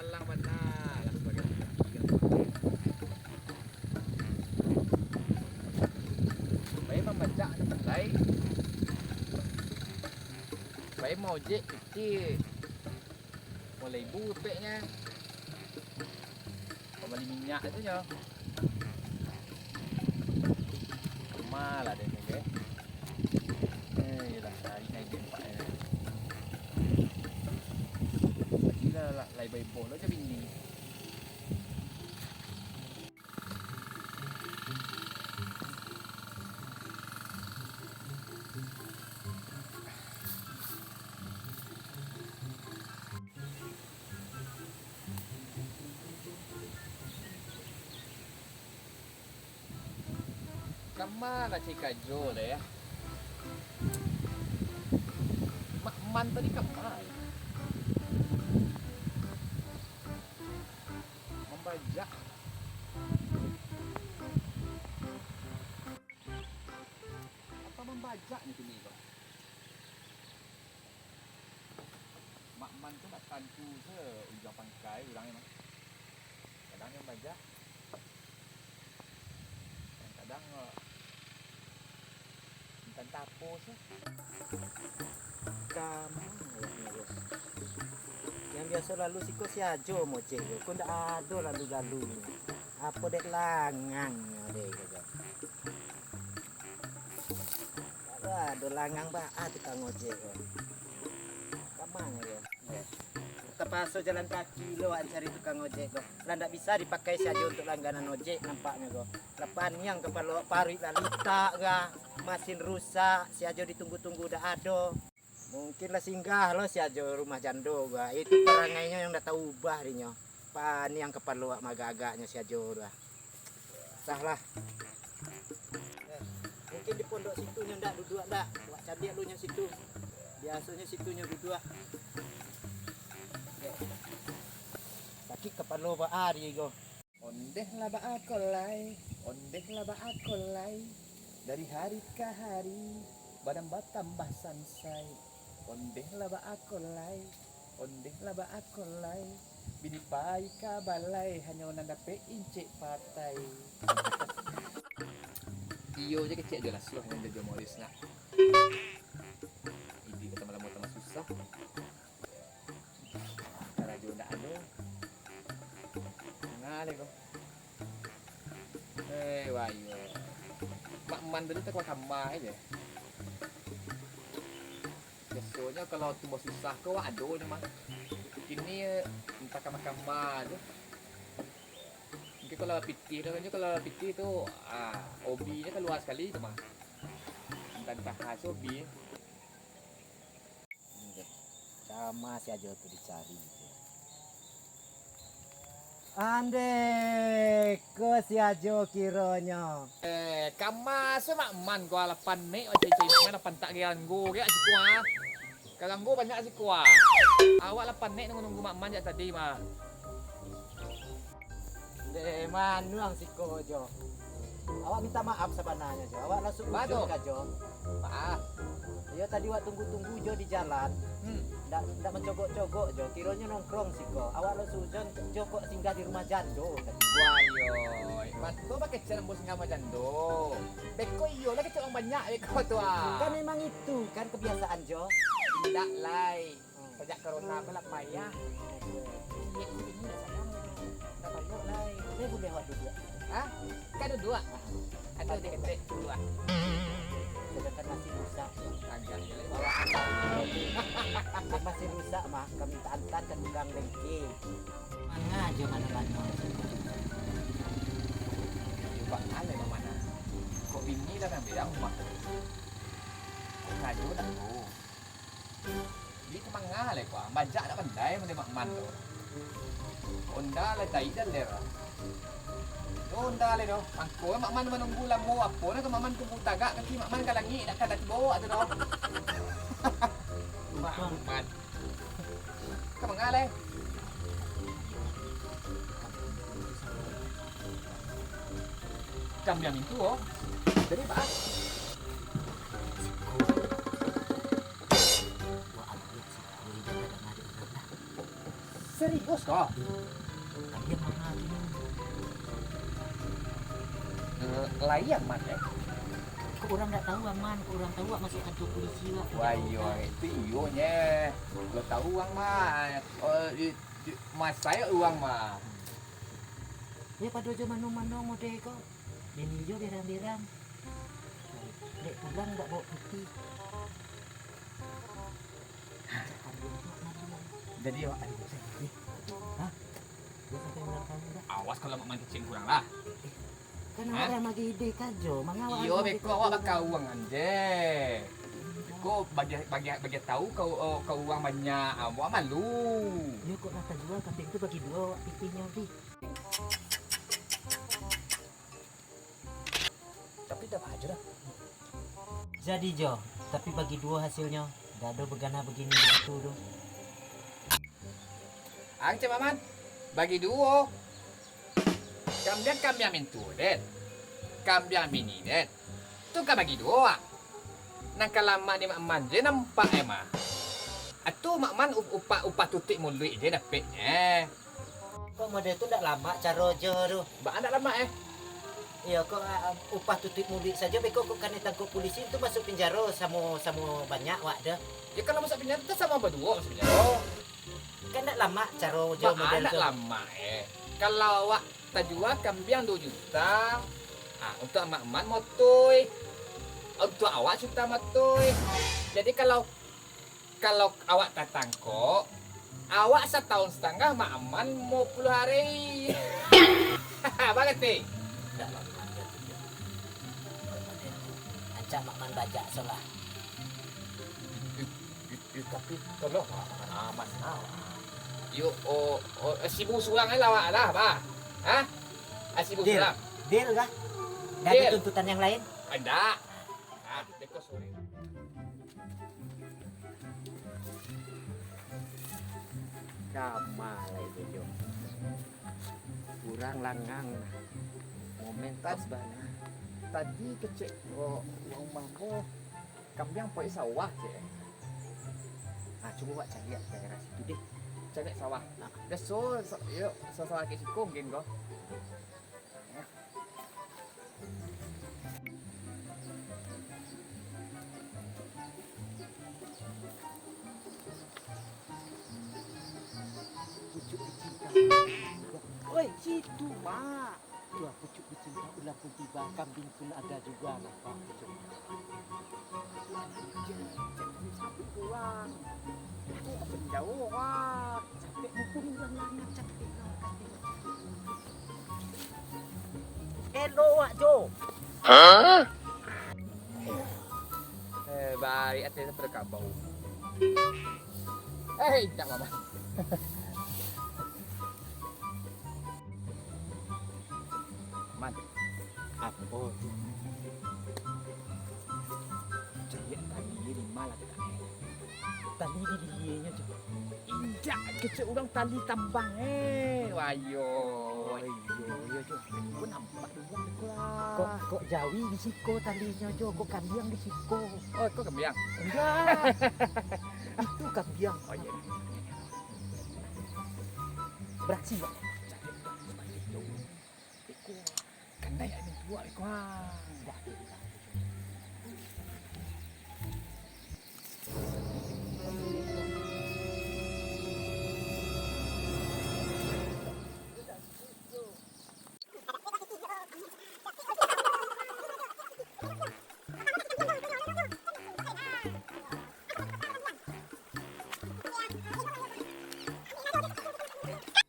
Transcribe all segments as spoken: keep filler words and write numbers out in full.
Alang bana lah sabagai laki-laki. Bae mambajak tu pandai. Bae maojek pitih. Limo ribu kepeknyo. Pambali minyak tu nyo. Kama lah den tu, eh. Eh, iyolah, tarik naik den empat ni. Gila lah, lai baibo lo jo bini. Kama lah cari karajo lai, ah. Mak Man tadi kama. Mambajak. Apo mambajak ni kini ko? Mak Man tu nak tantu se ujuang pangkai urang emang. Kadang nyo mambajak, kadang-kadang, eh, entah-entah apo se. Kama awaknyo, Bos. Nan biaso lalu siko si Ajo mojek ko, ko ndak ado lalu-lalu. Apo dek langang nyo dek ko. Alah, ado langang baa tukang ojek ko. Kama nyo ko. Tapaso jalan kaki lo awak cari tukang ojek ko. Lah ndak bisa dipakai si Ajo untuak langganan ojek nampaknyo ko. Lah paniang kapalo awak, paruik lah litak ka. Masin rusak, si Ajo ditunggu-tunggu dak ado. Mungkin lah singgah lo si Ajo rumah jando ko. Itu parangainyo nan dak taubah dinyo. Paniang kapalo awak maagak-agaknyo si Ajo tu ah. Sah lah. Eh, mungkin di pondok situ nyo ndak duduak ndak? Awak caliak lu nyo situ. Biasonyo situ nyo duduak. Eh, sakik kapalo baa ari ko. Ondeh lah baa ko lai, ondeh lah baa ko lai. Dari hari ka hari, badan batambah sansai. Ondeh lah baa ko lai, ondeh lah baa ko lai. Bini pai ka balai, hanyo nan dapek incek patai. Iyo je kecek je lah suah nan jajo Moris nak. Iduik ka tambah lamo tambah susah. Karajo ndak ado. Tangah lai ko. Eh, wayah. Mak Man tadi takua kama aja. Biasonyo kalau tumbuah susah ko ado nyo mah. Kini entah kama-kama tu. Mungkin kalau pitih tu, kalau pitih tu, ah, hobinyo kalua sakali tu mah. Entah-entah khas hobi. Kama si Ajo tu dicari gitu. Andeh, ko si Ajo kironyo. Eh, kama se Mak Man ko lah panek, macam-macam Mak Man lah pantak ganggu, gak siko ah. Ganggu banyak siko ah. Awak lah panek nunggu-nunggu Mak Man jak tadi mah. Deh, manuang siko jo. Awak minta maaf sabananyo jo. Awak lah suujon ka jo. Maaf. Iyo tadi awak tunggu-tunggu jo di jalan. Hmm. Ndak, ndak mancogok-cogok jo. Kironyo nongkrong siko. Awak lah suujon jo kok singgah di rumah jando tadi. Wah, iyo. Batua bakecek ambo singgah rumah jando. Beko iyo lah kecek urang banyak beko tu ah. Kan memang itu kan kebiasaan jo. Ndak lai. Sajak corona ko lah payah. Iyo, ini lah sanang. Dah banyak lai. Lai buliah awak duduak? Hah? Ka duduak? Ado di ketek duduak. Sedangkan masih rusak. Agak je lai. Awak masih rusak mah, ka mintak antaan ka tukang bengke. Manga jo mano-mano. Cubo alai mah mano. Kok bini lah nan bilang rumah tu. Kok karajo dak tu. Bini tu manga lai ko, bajak dak pandai model Mak Man tu. Honda lai taik daler. Tu Honda lai tu. Mangko Mak Man manunggu lamo, apo nan ka Mak Man tunggu tagak kaki Mak Man ka langik dak ka tibo tu doh. Mak Man. Ka manga lai? Kami yang mintu, oh. Jadi, Pak. Serius ko? Tapi yang mana tu? Eh, lai aman, eh? Kok urang ndak tahu aman, kok urang tahu awak masuak kantua pulisi, wak. Wah, iyo, itu iyo nye. Lo tahu urang mah, eh, di, di, masai urang mah. Ya, pado jo mano-mano model ko. Bini jo berang-berang. Dek pulang ndak bawa pitih. Jadi, awak ado bosan, eh? Hah? Dia sampai ulang tahun dah. Awas kalau Mak Man kecek kurang lah. Eh, kan awak yang bagi ide kajo, mangawak. Iyo, beko awak bakauang anje. Beko bagi, bagi, bagi tahu kau, oh, kau uang banyak, awak malu. Iyo, kok lah tajua kambing tu bagi duo awak pitihnyo, Bi. Tapi dak apo jo dah. Jadi jo, tapi bagi duo hasilnyo, dak ado bagana bagini bagitu doh. Ang cek Maman, bagi duo. Kambiang-kambiang mintuo den, kambiang bini den, tu ka bagi duo, ah. Nan ka lamak di Mak Man je nampak e mah. Atu Mak Man up-, upah, upah tutuik muluik je dapeknye. Kok model tu ndak lamak caro jo tu? Baa ndak lamak, eh? Iyo, kok, ah, upah tutuik muluik sajo, beko kok kanai tangkok pulisi tu masuak pinjaro samo, samo banyak wak tu. Ya, kalau masuak pinjaro tu samo baduo masuak pinjaro. Kan ndak lamak caro jo model tu. Baa ndak lamak, eh? Kalau awak tajua kambiang duo juta, ah, untuak Mak Man motoi. Untuak awak sajuta motoi. Jadi kalau Kalau awak tatangkok, awak satahun satangah, Mak Man limo puluah hari. Baa kecek? Ndak, Mak Man, ndak tu, Jon. Mak Man ndak tu. Rancak Mak Man bajak solah. Ih, ih, ih, tapi tolong, Mak Man, aman, nah. Yo, oh, oh, eh, sibuk surang lah awak lah, bah. Hah? Ah, sibuk surang. Deal kah? Ndak ada tuntutan yang lain? Ndak. Ah, beko sorry. Damai lai tu, Jo. Urang langang. Momen pas bana. Tadi kecek, oh, urang mano? Kambiang pai sawah, cek. Ah, cubo wak caliak daerah situ deh. Caliak sawah. Nah. Biaso, sa-, yo, sawah-sawah kek siko mungkin ko. Pucuk dicinta. Oi, situ, Mak. Tuah, pucuk dicinta ulam pun tiba, kambing pun ada juga, nampak pucuk. Jadi, jadi, jadi, sapi kurang. Aku akan jauh, wah. Capek mumpung urang lanang, capek lah, capek. Elok wak, Jo. Hah? Eh, bari ateh tu pada kabau. Eh, indak, Maman. Man, apo tu? Caliak tali limo lah. Tali di bilinyo, Jo. Indak, kecek urang tali tambang, eh. Wayo. Oh, iyo, iyo, Jo. Ko nampak urang ko lah. Kok, kok jawi di siko talinyo, Jo? Kok kambiang di siko? Oh, ko kambiang? Indak. Itu kambiang. Oh, iyo. Baraksi, Pak. Cari urang. Iko, kanai angin kuaik iko, ha.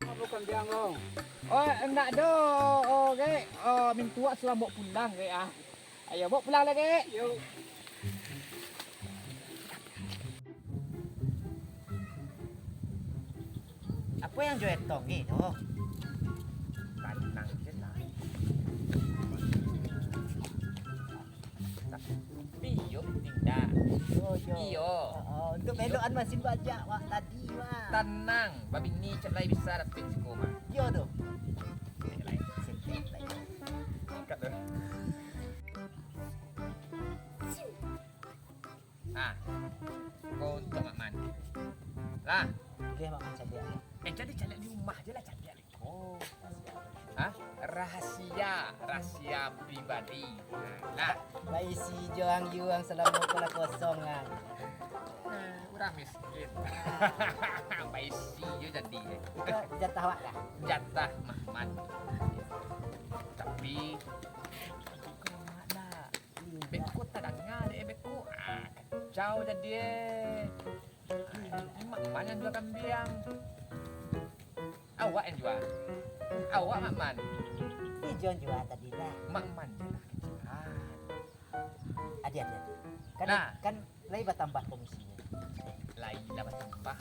Apo kambiang ko? Oh, indak do, oh, Gek. Oh, mintuak sudah baok pulang, Gek, ah. Ayo, baok pulang lah, Gek. Yo. Apo yang jo etong ni tu? Tanang je lah. Tapi iyo, penting dak? Iyo, iyo. Iyo. Oh, untuk belokan masin bajak, Wak, tadi, Wak. Tanang, babini cak lai bisa dapek siko mah. Iyo tu. Cak lai. Sip, sip, sip. Angkat tu. Ah, ko untuak Mak Man. Lah. Oke, Mak Man, caliak. Eh, jadi caliak Badi. Nah, baisi jo ang yu ang salamo ko lah kosong ang. Eh, urang miskin. Baisi jo jadi. Itu jatah awak lah. Jatah Mahman. Tapi, tapi kau nak. Beko tadanga dek beko. Ah, kacau jadi eh. Ah, ini Mak Man yang jual kambiang. Awak yang jual. Awak Mak Man. Ijon jual tadi dah. Mak Man je lah kecil. Ah. Adi, adi, adi. Kan, nah, kan lai batambah komisinyo. Lai lah batambah.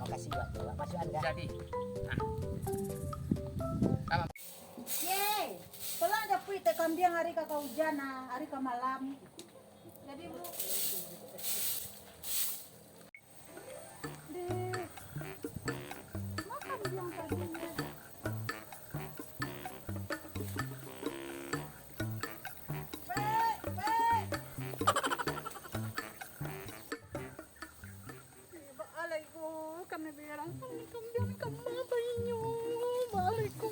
Makasih buat tu. Masuk anda. Jadi. Nah. Tamam. Ye, pulang japuik tek kambiang ari ka kaujan, ah, ari ka malam. Jadi, Bu. Dek, makan biang tadi, ya. Pek, pek. Baalai ko, kami berang, kami kambiang, kami bainyo. Baalai ko.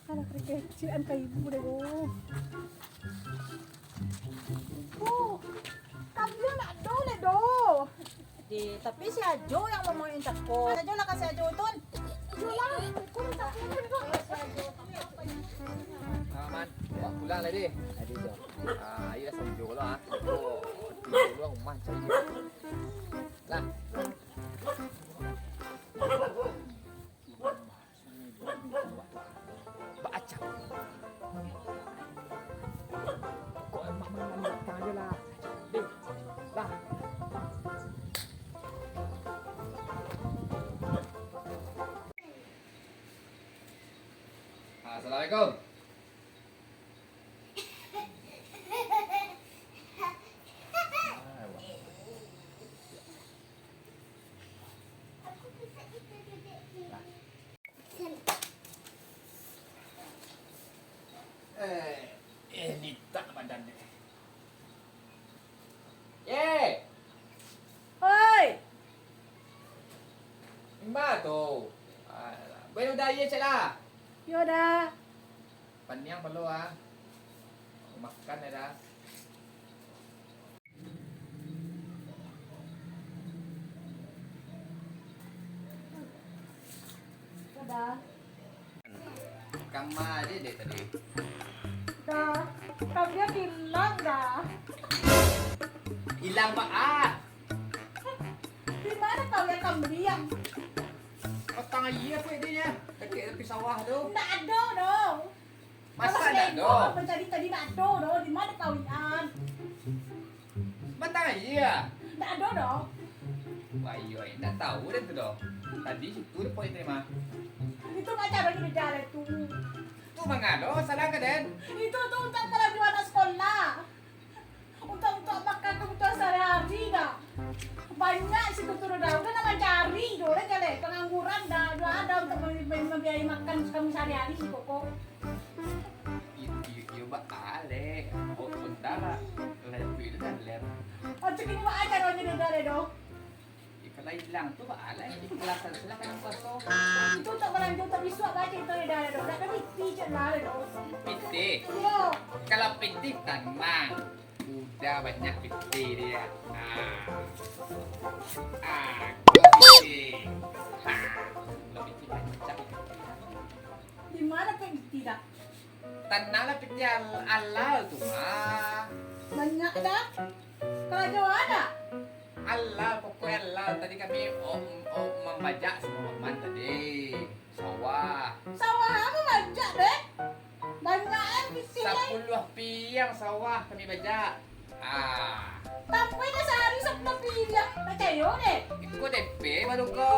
Alah, kecek an ka ibu deh, doh. Oh, kambiang nak do leh, doh. Di, tapi si Ajo yang mau main cako. Ajo lah kasih Ajo tu. Ajo lah, aku minta tolong, doh. Aman, bawa pulang lah, deh. Tadi, Jo. Ah, ayo lah sanjo lah, ah. Sanjo lah, rumah cari. Lah. Baacak. Kok emak mah main belakang aja lah. Deh, lah. Assalamualaikum. Eh, eh, litak badan dek. Ye! Oi! Imba tu. Alah, buek udah ye cek lah. Yo dah. Paniang palo ah. Makan dah. Dah. Kama aja deh tadi. Dah, kambiang hilang dah. Hilang baa? Di mana kau lihat kambiang? Patang aia kuek dia nya. Dekat tepi sawah tu. Ndak ado doh. Masa ndak ado? Mencari tadi ndak ado doh. Di mana kau lihat? Batang aia. Ndak ado doh. Wah, iyo, eh, ndak tahu den tu doh. Tadi situ den poin terima. Itu mah caronyo di dalam tu. Tu mangalo, salah ka den? Itu tu untuak balanja anak sekolah. Untuak, untuak makan kebutuhan sehari-hari dah. Banyak situ tu dah. Udah nak mancari doh, dah jaleh. Pengangguran dah. Udah ada untuak mem-, mem-, membiayai makan kami sehari-hari di koko. Iyo, iyo, iyo, baaleh. Oh, bentar lah. Lah, itu, itu dah ler. Macam ini, Mak, aja doh, jadi udah deh, doh. Ih, kalau hilang tu, baaleh. Ikhlasan, silakan yang kosong. Itu tak belanja, tak bisuak, baca itu, udah deh, doh. Tak ada piti, cek lah, deh, doh. Piti? Iyo. Kalau piti, tenang. Udah banyak piti dia. Ah. Ah, kalau piti. Ha. Kalau piti, banyak piti. Di mana piti, dah? Tanahlah piti al-, alal tu mah. Banyak dah. Karajo ada? Alal, pokoknya alal. Tadi kami om, om mambajak samo Maman tadi. Sawah. Sawah apo bajak, deh? Banyak eh piti, eh. Sapuluah piang sawah kami bajak. Ah. Sampai dah sahari sapuluah piang, picayo deh. Iko D P baru ko.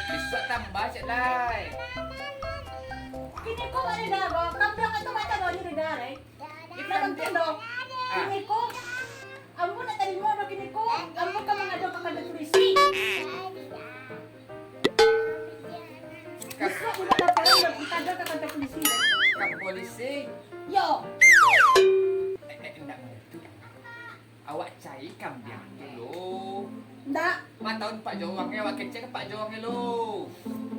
Bisuak tambah cek lai. Kini ko bari dah, Bang. Kambiang itu macam mana dah, eh? Iko penting doh. Ah. Kini ko, ambo nak tarimo doh kini ko. Ambo ka mangado ka kantor polisi. Ka- Bisuak bulan laparan dah kita ka kantor polisi. Ka polisi? Yo. Eh, eh, indak, indak. Awak cari kambiang tu lo. Ndak. Mataun Pak Jawang, eh, awak kecek Pak Jawang lo.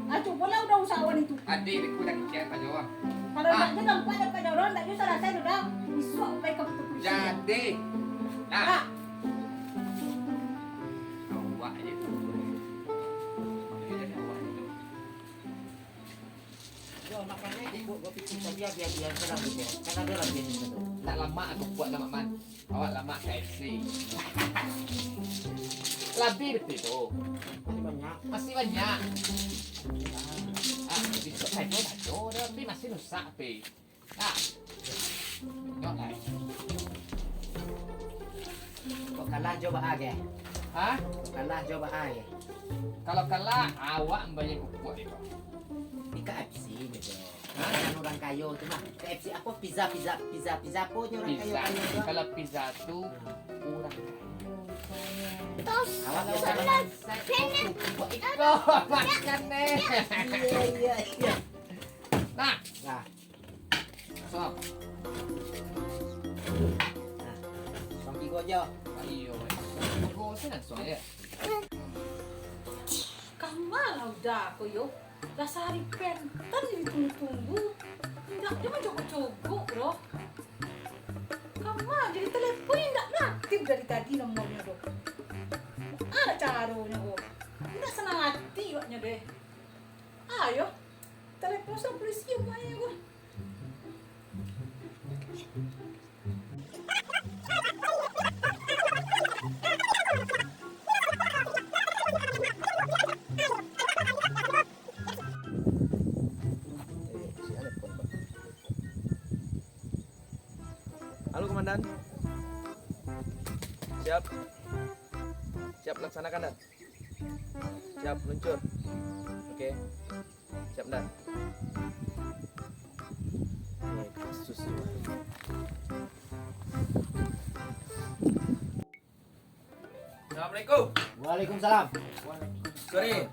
Ah, cubolah udah usahawan itu. Ade, beko udah kecek Pak Jawang. Kalau ndak je gampang ada Pak Jawang, ndak je salasai tu dah. Isuak pai ka kantua pulisi. Jadi. Nah. Awak je tu. Jadi awak je tu. Yo, makanya ibu berpikir saja biar-biar kan ada, kan ada lagi yang gitu. Tak lama aku buat nama man. Awak lama K F C. Labi betul tu. Masih banyak. Masih banyak. Ah, besok saja dah tu, tapi masih rusak, pi. Nah. Tengok lah. Kok kalah jo baa ge? Hah? Kok kalah jo baa ge? Kalau kalah, awak mambayar kukuak dek kau. Di K F C ni, Jo. Hah? Kan urang kayo tu mah. K F C apo? Pizza, pizza, pizza, pizza apo nyo urang kayo-kayo tu? Kalau pizza tu, urang kayo. Tos. Awak biaso makan. Iko, makan ni. Iyo, iyo, iyo. Nah. Nah. Sok. Nah. Suang tigo jo. Iyo. Tigo se langsuang se. Kama lah udah ko yo. Lah sahari penten ditunggu-tunggu. Indak jo mancogok-cogok doh. Kama jadi telepon indak aktif dari tadi nomornyo doh. Baa caronyo ko? Indak sanang ati awaknyo deh. Ayo, telepon sa pulisi awaknyo ko. Halo, Komandan. Siap. Siap, laksanakan, Dan. Siap, luncur. Oke. Siap, Dan. Oke, kasus ini. Assalamualaikum. Waalaikumsalam. Sorry.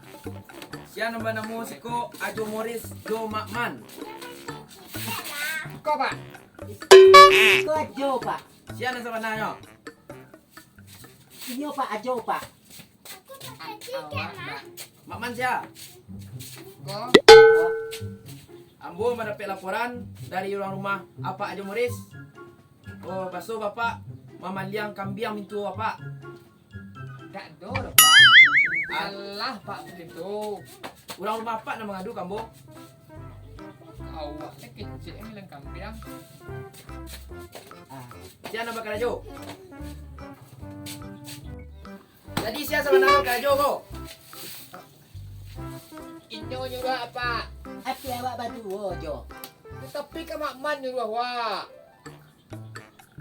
Sia nan banamo siko Ajo Moris jo Mak Man. Ko, Pak. Ko Ajo, Pak. Sia nan sabananyo? Iyo, Pak, Ajo, Pak. Mak Man sia? Ko. Ambo mandapek laporan dari urang rumah Apak Ajo Moris. Oh, baso Bapak mamaliang kambiang mintuo Apak? Dak do doh, Pak. Ah. Salah, Pak, baitu. Urang rumah Apak nan mangadu ka ambo. Awak teh kecek maliang kambiang. Ah, sia nan bakarajo? Jadi sia sabananyo karajo ko? Inyo nyuruah Apak. Ati awak baduo jo. Tapi kan Mak Man nyuruah wak.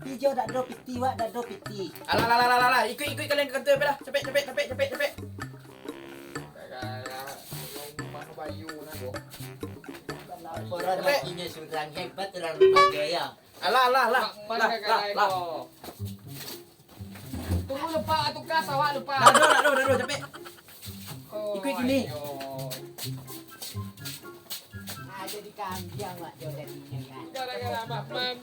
Pi jo, dak do piti, wak, dak do piti. Alah, alah, alah, alah, alah. Ikuik, ikuik kalian ka kantua, capek lah. Capek, capek, capek, capek, capek. Laporan lakinyo surang, hebat urang rumah jo, yo. Alah, alah, alah. Mak Man lah, lah, lah. Tunggu lupa, tugas awak lupa. Dah, dah, dah, dah, dah, capek. Oh, ikuik sini. Ayo. Ah, jadi kambiang, Wak, jo jadinyo, kan. Gara-gara Mak Man.